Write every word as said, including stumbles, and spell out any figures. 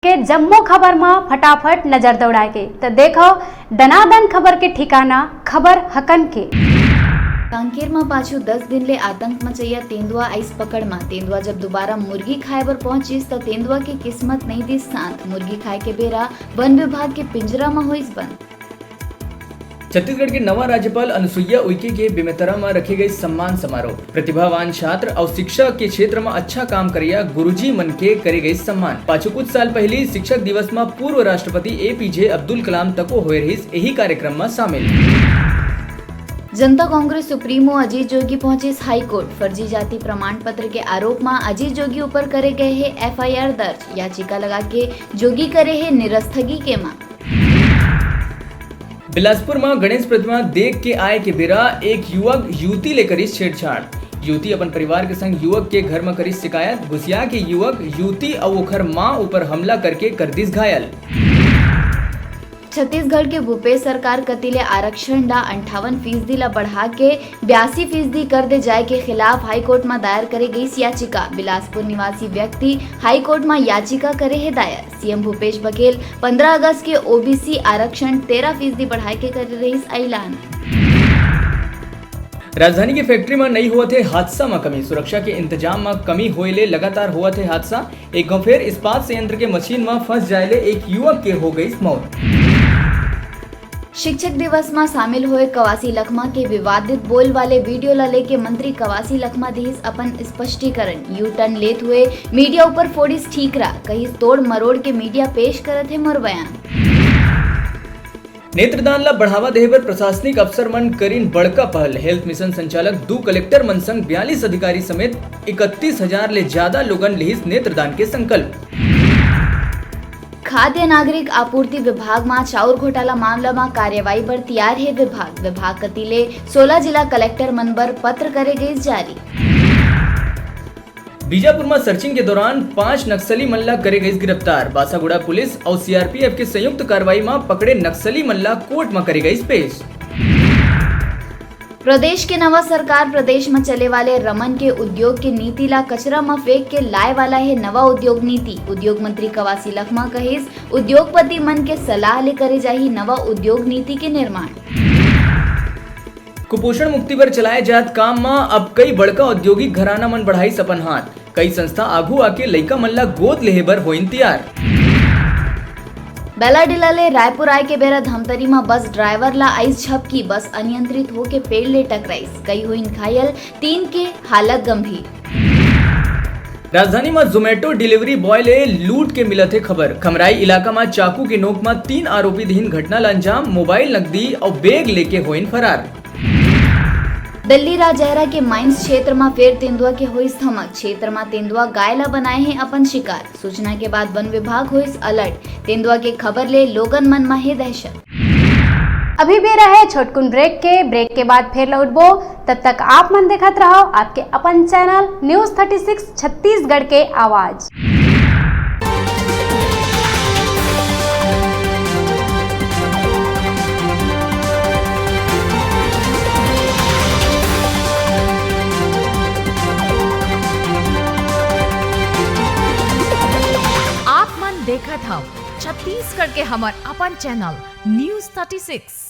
के जम्मो खबर म फटाफट नजर दौड़ाए के। त देखव दनादन खबर के ठिकाना, खबर हकन के। कांकेर म पाछू दस दिन ले आतंक मचइया तेंदुआ आइस पकड़ म। तेंदुआ जब दोबारा मुर्गी खाए बर पहुंचिस, त तेंदुआ के किस्मत नइ दिस साथ। मुर्गी खाए के बेरा वन विभाग के पिंजरा म होइस बंद। छत्तीसगढ़ के नवा राज्यपाल अनुसुईया उइके के बेमेतरा म रखे गइस सम्मान समारोह। प्रतिभावान छात्र अउ शिक्षा के क्षेत्र म अच्छा काम करइया गुरुजी मन के करे गइस सम्मान। पाछू कुछ साल पहिली शिक्षक दिवस म पूर्व राष्ट्रपति एपीजे अब्दुल कलाम तको होए रहिस एही कार्यक्रम म शामिल। जनता कांग्रेस सुप्रीमो अजीत जोगी पहुंचिस हाईकोर्ट। फर्जी जाति प्रमाण पत्र के आरोप म अजीत जोगी ऊपर करे गए हे एफआईआर दर्ज। याचिका लगा के जोगी करे हे निरस्तगी के मांग। बिलासपुर म गणेश प्रतिमा देख के आए के बेरा एक युवक युवती ले करिस छेड़छाड़। युवती अपन परिवार के संग युवक के घर म करिस शिकायत। गुसिया के युवक युवती अउ ओखर मां ऊपर हमला करके कर दिस घायल। छत्तीसगढ़ के भूपेश सरकार कति ले आरक्षण ला अंठावन फीसदी ला बढ़ा के बयासी फीसदी कर दे जाए के खिलाफ हाईकोर्ट म दायर करे गईस याचिका। बिलासपुर निवासी व्यक्ति हाईकोर्ट म याचिका करे हे दायर। सीएम भूपेश बघेल पंद्रह अगस्त के ओबीसी आरक्षण तेरह फीसदी बढ़ाए के करे रहिस ऐलान। राजधानी के फैक्ट्री म नइ होवत हे हादसा म कमी। सुरक्षा के इंतजाम म कमी होए ले लगातार होवत हे हादसा। एक घांव फेर इस्पात संयंत्र के मशीन म फंस जाए ले एक युवक के हो गईस मौत। शिक्षक दिवस म शामिल होए कवासी लखमा के विवादित बोल वाले वीडियो ला लेके मंत्री कवासी लखमा दिहिस अपन स्पष्टीकरण। यू टर्न लेत हुए मीडिया ऊपर फोड़िस ठीकरा, कहिस तोड़ मरोड़ के मीडिया पेश करत हे मोर बयान। नेत्रदान ला बढ़ावा देहे बर प्रशासनिक अफसर मन करिन बड़का पहल। हेल्थ मिशन संचालक दू कलेक्टर मन संग बयालीस अधिकारी समेत इकतीस हजार ले ज्यादा लोगन लिहिस नेत्रदान के संकल्प। खाद्य नागरिक आपूर्ति विभाग म चाउर घोटाला मामला म कार्रवाई बर तियार हे विभाग। विभाग कति ले सोलह जिला कलेक्टर मन बर पत्र करे गइस जारी। बीजापुर म सर्चिंग के दौरान पांच नक्सली मन ला करे गइस गिरफ्तार। बासागुड़ा पुलिस अउ सीआरपीएफ के संयुक्त कार्रवाई म पकड़े नक्सली मन ला कोर्ट म करे गइस पेश। प्रदेश के नवा सरकार प्रदेश म चले वाले रमन के उद्योग के नीति ला कचरा म फेंक के लाए वाला हे नवा उद्योग नीति। उद्योग मंत्री कवासी लखमा कहिस, उद्योगपति मन के सलाह ले करे जाही नवा उद्योग नीति के निर्माण। कुपोषण मुक्ति बर चलाए जात काम म अब कई बड़का औद्योगिक घराना मन बढ़ाइस अपन हाथ। कई संस्था आघू आके लइका मन ला गोद लेहे बर होइन तियार। बैलाडीला ले रायपुर आए के बेरा धमतरी म बस ड्राइवर ला आइस झपकी, बस अनियंत्रित होके पेड़ ले टकराइस, कई होइन घायल, तीन के हालत गंभीर। राजधानी म Zomato delivery boy ले लूट के मिलत हे खबर। खमराई इलाका म चाकू के नोक म तीन आरोपी दिहिन घटना ल अंजाम, मोबाइल, नकदी अउ बैग लेके होइन फरार। दिल्ली राजैरा के माइंस क्षेत्र म फेर तेंदुआ के होइस धमक। क्षेत्र म तेंदुआ गाय ला बनाए हे अपन शिकार। सूचना के बाद वन विभाग होइस अलर्ट। तेंदुआ के खबर ले लोगन मन म हे दहशत। अभी बेरा हे छोटकुन ब्रेक के। ब्रेक के बाद फेर लौटबो। तब तक आप मन देखत रहव आपके अपन channel news thirty six Chhattisgarh के आवाज। आप मन देखत हव छत्तीसगढ़ के हमर अपन चैनल न्यूज़ थर्टी सिक्स।